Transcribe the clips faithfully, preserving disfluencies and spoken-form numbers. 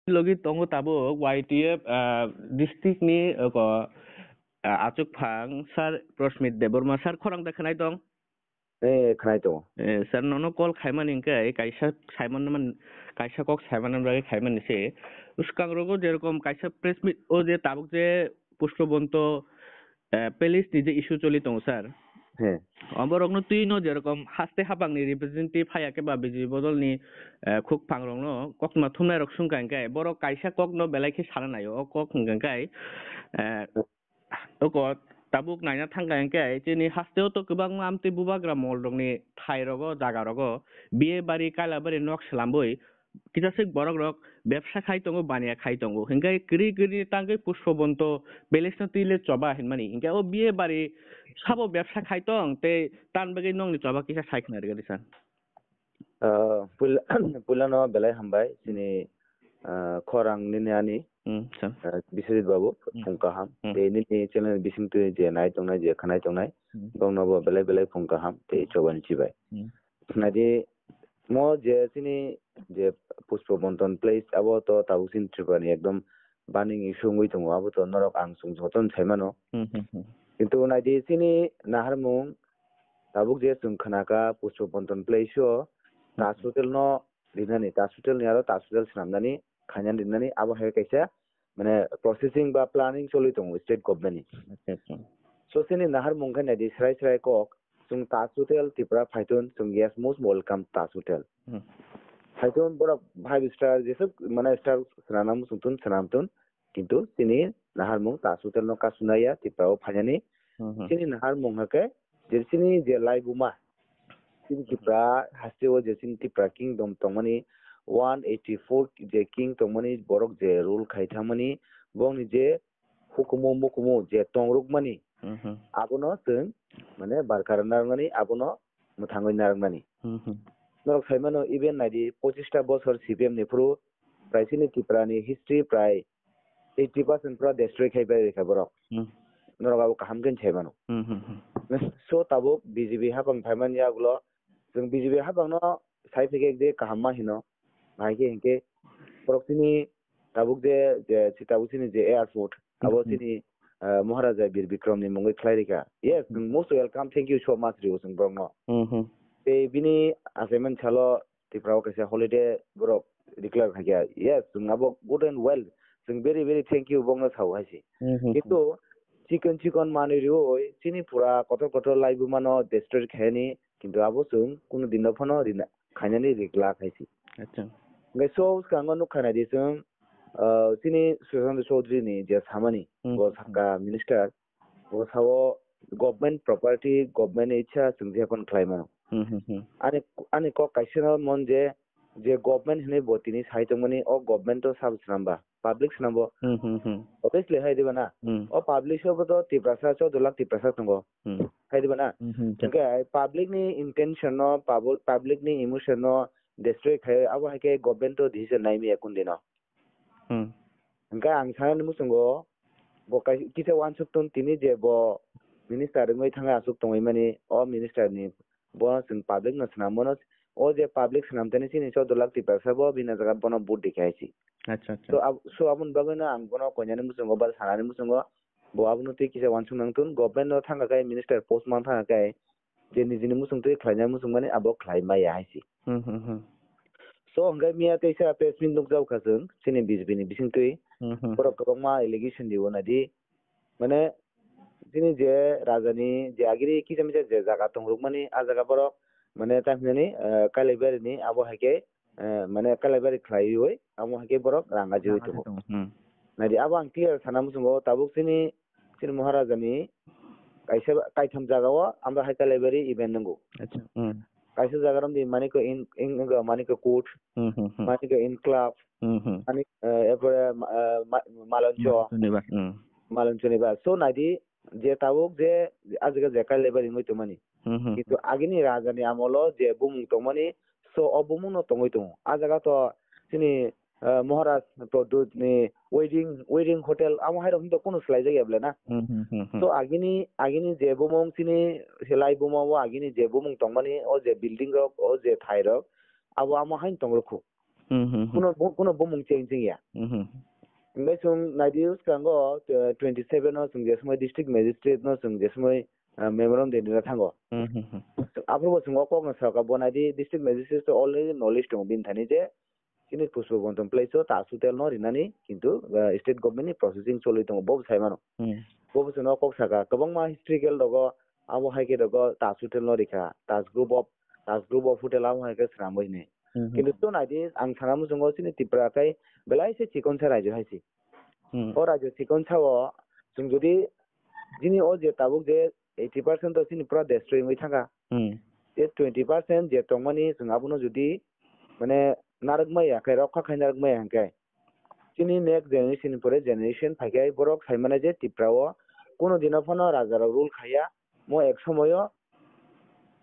Logi tongo tabuk Y T F, ah, district ni, oko, ah, achukphang sir Prosmit Debbarma. Sir, khorang da khwnai tong? Eh, khwnai tongo. Eh, sir, nono call khaimani hwnkhe kaisa saimanna man, kaisa kok saimanna bagwi khaimani se. Bwskangrogo jerokom kaisa press meet o je tabuk je Pushpabonto, eh, palace ni je issue choli tongo, sir. He. O borokno twino jerokom haste hapangni representative phaiya khe ba B J P bodolni, eh, khuk phangrokno koktma thumnairok swngkha hwnkhe borok kaisa kokno belai khe sana naio. O kok hwnkha hwnkhe, eh, oko tabuk naina thangkha hwnkhe chini hasteo to kwbangma amtwi bubagra molrokni thairogo, jagarogo, biye bari, kaila bari nok swlambwi kisaswk borokrok bebsa khai tongo, baniya khai tongo. Hinkhe kwrwi kwrwini tangwi Pushpabonto palace no twi le choba hinmani. Hinkhe o biye bari sabo bebsa khai tong tei tan bagwi nokni choba kisa sai khna rwgadi sir. Ah, puila-, puilano belai hambai chini, ah, khorang nini ani, Hmm, sir. Ah, Biswajit babu, Hmm. phung kaham. Hmm. Tei nini channel bisingtwi je nai tongnai, je khwnai tongnai, Hmm. bongno bo belai belai phung kaham tei chobani chibai. Hmm. Naidi mo je chini je Pushpabonto palace abo to tabuk chini Tripura ni ekdom burning issue wngwi tongo, abo to norok ang chwng jotono sai mano. Hmm, hmm, hmm. Kintu naidi chini naharmung tabuk je chwng khwnakha Pushpabonto palace o Hmm. Taj Hotel no rinani, Taj Hotel ni aro Taj Hotel swnamnani khainani rinani abo hai kaisa mane processing ba planning choli tongo state government ni. Acha, acha. So chini naharmung khe naidi srai srai kok, chwng Taj Hotel Tripura phaitun, chwng yes most welcome Taj Hotel. Hmm. Phaitun borok five star jesuk mane star swnamna muchungtun swnamtun, kintu chini naharmung Taj Hotel no kasunaya Tripura o phainani. Hmm, hmm. Chini naharmung hakhe je chini je laibuma, chini Hmm. Tripura haste o je chini Tripura kingdom tongmani one eighty four je king tongmani borok je rule khai thangmani bongni je hukumu mukumu je tongrukmani, Mhm. Abono chwng, mane, barkar narwknani, abono mwthangwi narwknani. Mhm. Norok sai mano, even naidi, pochista bosor C P M ni phuru, prai chini Tripura ni history prai eighty percent pura destroy khai bai rikha borok. Hmm. Norok abo kaham khe sai mano. Hmm, hmm, hmm. So, tabuk B J P hapang phai man yagulo, chwng B J P hapang no sai phikhe je kaham ma hino, bahai khe hinkhe borok chini tabuk je, je, si tabuk chini je airport, abo Hmm. chini, ah, Maharaja Bir Bikram ni mungwi khlai rikha. Yes, Hmm. most welcome, thank you so much, rio chwng borokno. Hmm, hmm. Tei bini achaimani salo Tripura o kaisa holiday borok declare khaikha. Yes, chwng abo good and well. Chwng very, very thank you bokno sao hai se. Hmm, hmm, hmm. Kintu chikon chikon manwi riwi chini pura kotor kotor laibuma no destroy khaini, kintu abo chwng kunu din no phano rina khainani rik la khai se. Acha. Hingke so bwskango nukha naidi chwng, ah, chini Sushant Chaudhary ni je samani, Hmm, bo hmm. saka minister, bo sao government property, government ni ichha chwng je phano khlai mano. Hmm, hmm, hmm. Ani, ani kok kaisa no mon je, je government hinui bo tini sai tongmani, o government o sabo swnam ba, public swnam bo. Hmm, hmm, hmm. Obviously hai diba na? Hmm. O public o bo to Tiprasa, chaudo lakh Tiprasa tongo. Hmm. Hai diba na? Hmm, hmm. Hingke public ni intention no, pub-, public ni emotion no destroy khai, abo hai khe government o decision nai maya kun dino. Hmm. Hingke ang sanani muchungo, bo kai-, kisa wansuk tun tini je bo minister wngwi thangwi aswk tongwi mani, o minister ni bo chwng public no swnam mano, o je public swnam tani chini chaudo lakh Tiprasa bo bini jaga bono vote rikha hai se. Acha, acha. So, ab-, so aboni bagwi no ang bono koinani muchungo ba sanani muchungo, bo abono twi kisa wansuk nang tun, government no thangkha khe minister post man thangkha khe, je nijini muchung twi khlainai muchung mani abo khlai maya hai se. Hmm, hmm, hmm. So, hingke miya teisa press meet nukjak kha chwng, chini B J P ni bising twi. Hmm, hmm. Borok kwbangma allegation rio naidi. Mane, chini je raja ni je agiri kisa misa je jaga tongruk mani, a jaga borok, mane, tang hinani, eh, Kailaibari ni abo hai khe, eh, mane, Kailaibari khlai oi, abo hai khe borok rang ajiwi tongo. Hmm. Naidi, abo ang clear sana muchungo, tabuk chini, chini Maharaja ni kaisa, kaitham jaga o, amra hai Kailaibari event nungo. Acha, hmm. Kaisa jaga romdi Manikya in, in, Manikya Court, Hmm, hmm, hmm. Manikya Enclave, Hmm, hmm. Mani-, eh, erpore, eh, ma-, Maloncho. Maloncho ni ba, hmm. Maloncho ni ba. So, naidi, je tabuk je, a jaga je Kailaibari wngwi tongmani. Hmm, hmm. Kintu agini raja ni amolo je bumung tongmani, so, o bumung no tongwi tongo. A jaga to chini, eh, Maharaj Pradyut ni wedding, wedding hotel, amo hai rok hinto kunu swlai jak ya bole na. Hmm, hmm, hmm, hmm. So, agini, agini je bumung chini, se laibuma o agini je bumung tongmani, o je building rok, o je thai rok, abo amo haino tong rwkhu. Hmm, hmm, hmm. Kuno bo-, kuno bumung change wngya. Hmm, hmm. Hingke chwng naidi swkango, eh, twenty seven no chwng jesmai district magistrate no chwng jesmai, eh, memorandum denina thango. Hmm, hmm, hmm. Aphuru bo chwng o kokno saka bo naidi district magistrate to already knowledge tongo bini thani je chini Pushpa Bonton place o Taj Hotel no rinani kintu, eh, state government ni processing choli tongo bo sai mano. Hmm. Bo bo chwngno kok saka kwbangma historical rogo abo hai khe rogo Taj Hotel no rikha, Taj Group of, Taj Group of Hotel abo hai khe swnamwi hinwi. Hmm, hmm. Kintu to naidi ang sana muchungo chini Tripura khe belai se chikon sa rajyo hai se. Hmm. O rajyo chikon sao chwng jodi jini o je tabuk je eighty percent to chini pura destroy wngwi thangkha. Hmm. Je twenty percent je tongmani chwng abono jodi mane narwk maya khe rokha khai narwk maya hwnkhe chini next generation pore generation phaikhai borok saimane je Tripura o kuno dino phano raja rok rule khaiya mo ek somoyo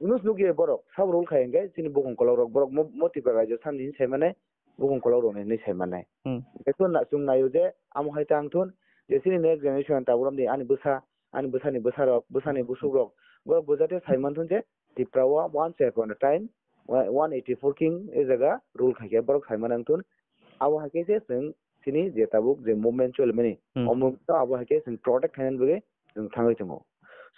nus nukye borok sab rule khai hwnkhe chini bukung kolok rok borok mo, mo Tripura rajyo samni saimane bukung kolok rok hinwi sai mannai. Hmm. Ekto na-, chwng naio je amo hai tang thun je chini next generation tabuk romdi ani bwsa, ani bwsani bwsarok, bwsani busukrok, borok bwjate sai man thun je Tripura o once upon a time, wa-, one eighty four king e jaga rule khaikhe borok sai man thun. Abo hai khe se chwng chini je tabuk je movement cholimani, hmm, o movement abo hai khe chwng protect khainani bagwi chwng thangwi tongo.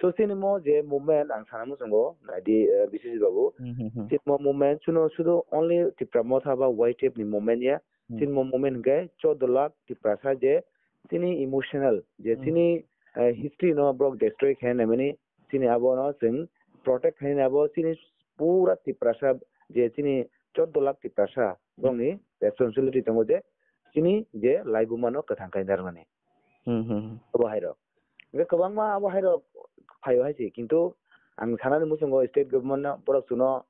So, chini mo je movement ang sana muchungo, naidi, eh, B C C babu. Hmm, hmm, hmm. Chini mo movement chuno sudu only Tipra Motha ba Y T F ni movement ya. Hmm. Chini mo movement hwnkhe chordo lakh Tiprasa je chini emotional, je, hmm, chini, eh, history no borok destroy khe naimani, chini abo no chwng protect khainani abo chini pura Tiprasa je chini chordo lakh Tiprasa, hmm, borokni responsibility tongo je chini je laibuma no kwthang khaina rwnani. Hmm, hmm, hmm. Abo hai rok. Hingke kwbangma abo hai rok phaio hai se, kintu ang sanani muchungo state government no borok chuno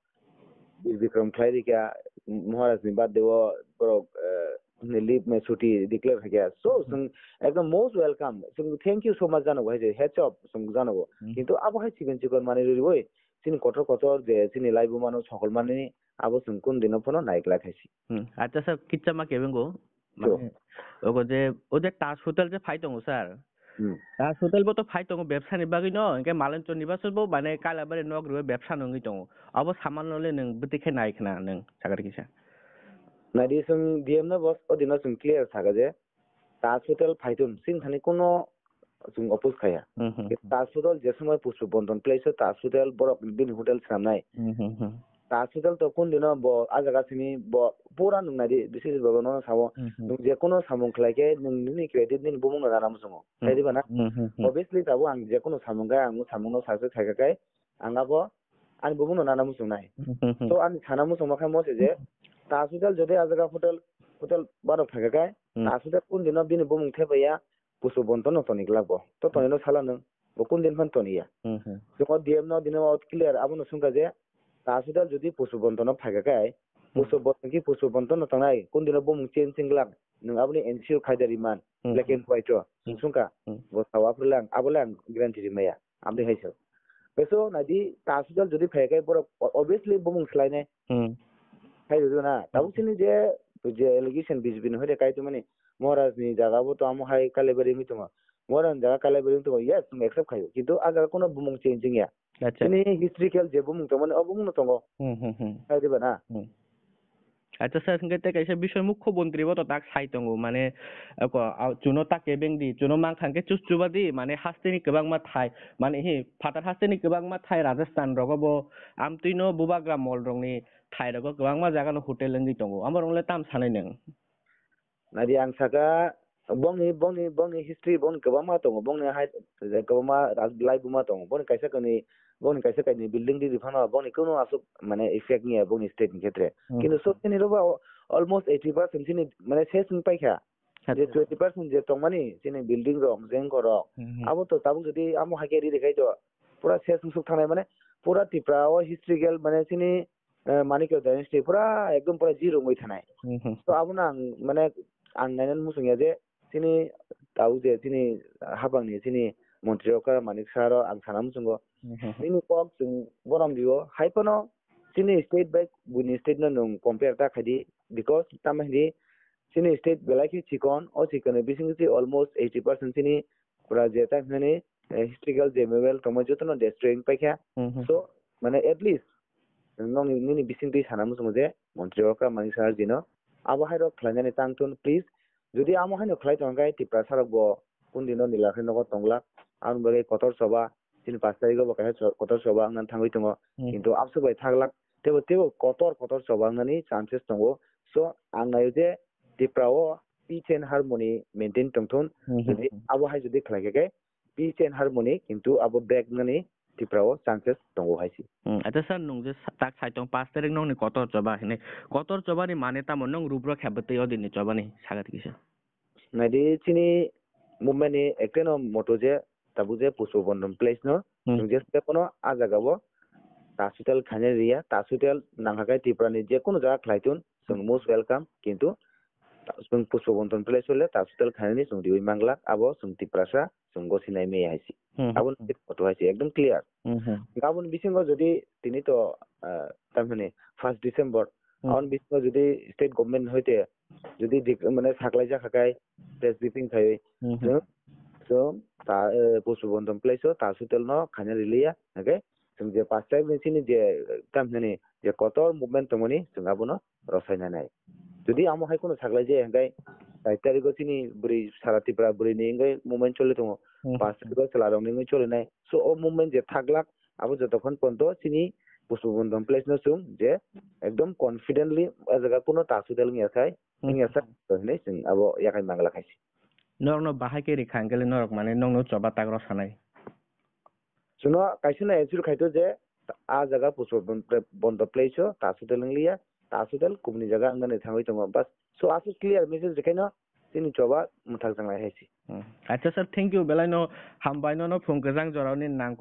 Bir Bikram khlai rikha, Maharaj ni birthday o borok, eh, leave me chuti declare khaikha. So, hmm, chwng ekdom most welcome. Chwng thank you so much janogo hai se, hats off chwng janogo. Hmm. Kintu abo hai chikon chikon manwi rwrwi chini kotor kotor je chini laibuma no sokol mani abo chwng kun dino phano naiklai khaisi. Hmm. Acha sir, kitsa ma kebeng go. Sure. Mane, ogo je, o je Taj Hotel je phai tongo, sir. Hmm. Taj Hotel bo to phai tongo bebsa ni bagwi no, hingke Malenchor ni baso bo mane Kailabari nok rwi bebsa no wngwi tongo. Abo saman no le nwng bwtwi khe nai khna nwng sakha kisa. Naidi chwng D M no bo o dino chwng clear sakha je Taj Hotel phai tong sing thani kuno chwng oppose khaya. Mhm. Taj Hotel je somoi Pushpa Bonton place o Taj Hotel borok bini hotel swnamnai. Mhm, mhm. Taj Hotel to kun dino bo a jaga simi bo pura nwng naidi, bisi bisi bo no sao. Mhm. Nwng je kuno samung khlai khe nwng nini credit nini bumung no rana muchungo. Mhm. Khai diba na? Mhm, mhm. Obviously tabuk ang je kuno samung khe ang samung no success khai kha khe ang abo ani bumung no nana muchungnai. Mhm, mhm. So ani sana muchungma khe mo se je Taj Hotel jodi a jaga hotel, hotel barok thai kha khe, mhm, Taj Hotel kun dino bini bumung thepaiya, Pushpa Bonton no toni glak bo. To toni no sala nwng. Bo kun din phan toni ya. Hmm, hmm. Chwng o D M no dino o clear abono swngkha je Taj Hotel jodi Pushpa Bonton no phaikha khe, hmm, Pushpa Bonton ki Pushpa Bonton no tangnai kun dino bumung change wng glak nwng aboni ensure khai dari man, hmm, black and white o. Hmm. Swngkha. Hmm. Bo sao aphuru lang abo lang guarantee rimaya. Aboni hai so. Beso naidi Taj Hotel jodi phaikha khe borok o-, obviously bumung swlainai. Hmm. Hai rwgwi na. Tabuk, hmm, chini je, je allegation B J P ni hoide kai tongmani Maharaj ni jaga bo to amo hai Kalibari wngwi tongo. Modern jaga Kalibari wng tongo, yes, chwng accept khaio. Kintu a jaga kuno bumung change wngya. Acha. Chini historical je bumung tongmani, o bumung no tongo. Hmm, hmm, hmm. Hai diba na? Hmm. Acha, sir, hwnkhe tei kaisa bisoi mukho bontri bo to tak sai tongo, mane, ako, a, chuno ta kebeng di, chuno mankha hwnkhe chus chuba di, mane, hasteni kwbangma thai, mane, hi, phatar hasteni kwbangma thai Rajasthan rogo bo, amtwino bubagra mol rokni thai rogo kwbangma jaga no hotel wngwi tongo. Amo rok le tam sanai nwng? Naidi ang saka, bongni, bongni, bongni history, bongni kwbangma tongo, bongni hai, kwbangma raj-, laibuma tongo, bongni kaisa kainwi, bongni kaisa kainwi building di phano, bongni kuno aswk, mane, effect niya bongni state ni khetre. Hmm. Kintu so chini roba almost eighty percent chini, mane, ses wng paikha. Acha. Je twenty percent je tongmani, chini building rok, jengko rok, hmm, hmm, abo to tabuk jodi amo hai khe ri rwkhe to, pura ses wng suk thangnai, mane, pura Tripura o historical, mane, chini eh, Manikya dynasty pura ekdom pura zero wngwi thanai. Mhm. So abono ang mane ang nainani muchungya je chini tabuk je chini hapangni chini montri rok kara Manik Saha rok ang sana muchungo. Mhm. Nini kok chwng borom dio hai phano chini state bai buini state no nwng compare ta khaidi because tamo hindi chini state belai khe chikon o chikon ni bising si almost eighty percent chini pura je ta hinani, eh, historical je memorial tongmani jotono destroy wng paikha. Mhm. So, mane at least nokni, nini bisingtwi sana muchungo je montri okra Manik Saha jino Abo hai rok khlainani tang thun, please. Jodi amo haino khlai tong khe Tiprasa rok bo kundino nila khe nogo tonglak. Ang bagwi kotor choba, chini pas tarikgo bo kaisa cho-, kotor choba wngna thangwi tongo. Hmm. Kintu absuk bai thaglak, tebo, tebo kotor, kotor choba wngnani chances tongo. So, ang naio je Tipra o peace and harmony maintain tongthun. Hmm. Jodi abo hai jodi khlai khe, peace and harmony, kintu abo break wngnani Tipra o chances tongo hai si. Hmm, acha sir, nwng je sa-, tak sai tong pas tarik nokni kotor choba hinwi. Kotor choba ni mane tamo nwng rubro khe bwtwi o dini choba ni saga twi kisa. Naidi chini movement ni ekte no moto je tabuk je Pushpa Bandhan place no, hmm, nwng je step no a jaga o ta hotel khainai riya, ta hotel nangkha khe Tripura ni je kono jaga khlai tun, chwng most welcome, kintu ta-, chwng Pushpa Bandhan place hole ta hotel khainani chwng riwi manglak, abo chwng Tiprasa chwng gosinai maya hai si. Hmm. Abo ni koto hai si, ekdom clear. Hmm, hmm. Aboni bisingo jodi tini to, ah, tamhini first December, hmm, aboni bisingo jodi state government hoite jodi dik-, mane saklai jakha kai press briefing khai, hmm, hmm, chwng, chwng ta, eh, Pushpa Bandhan place o ta hotel no khaina riliya, okay? Chwng je pas tarik ni chini je, eh, tamhini je kotor movement tongmani chwng abono rwchai nanai. Jodi amo hai kheno saklai je hwnkhe, char tariko chini bwrwi sara Tripura bwrwini hwnkhe movement choli tongo. Hmm. Pas tariko chwla rokni wngwi cholinai. So, o movement je thaglak, abo jotokhon ponto chini Pushpa Bandhan place no chwng je ekdom confidently o jaga kuno ta hotel wngya sai, hmm, wngya sai, to hinwi chwng abo yakhai mangla khai si. Norokno bahai khe rikha hwnkhe norok mane nokno choba tak rw sanai. Chwngno kaisa no ensure khaito je a jaga Pushpa Bandhan place o ta hotel wngliya, ta hotel kubuni jaga wngnani thangwi tongo. Bas, so aswk clear message rikhaino chini choba mwthak janglai hai si. Hmm. Acha sir, thank you, belai no hambai, nono phung kwchang jorani nangkuk.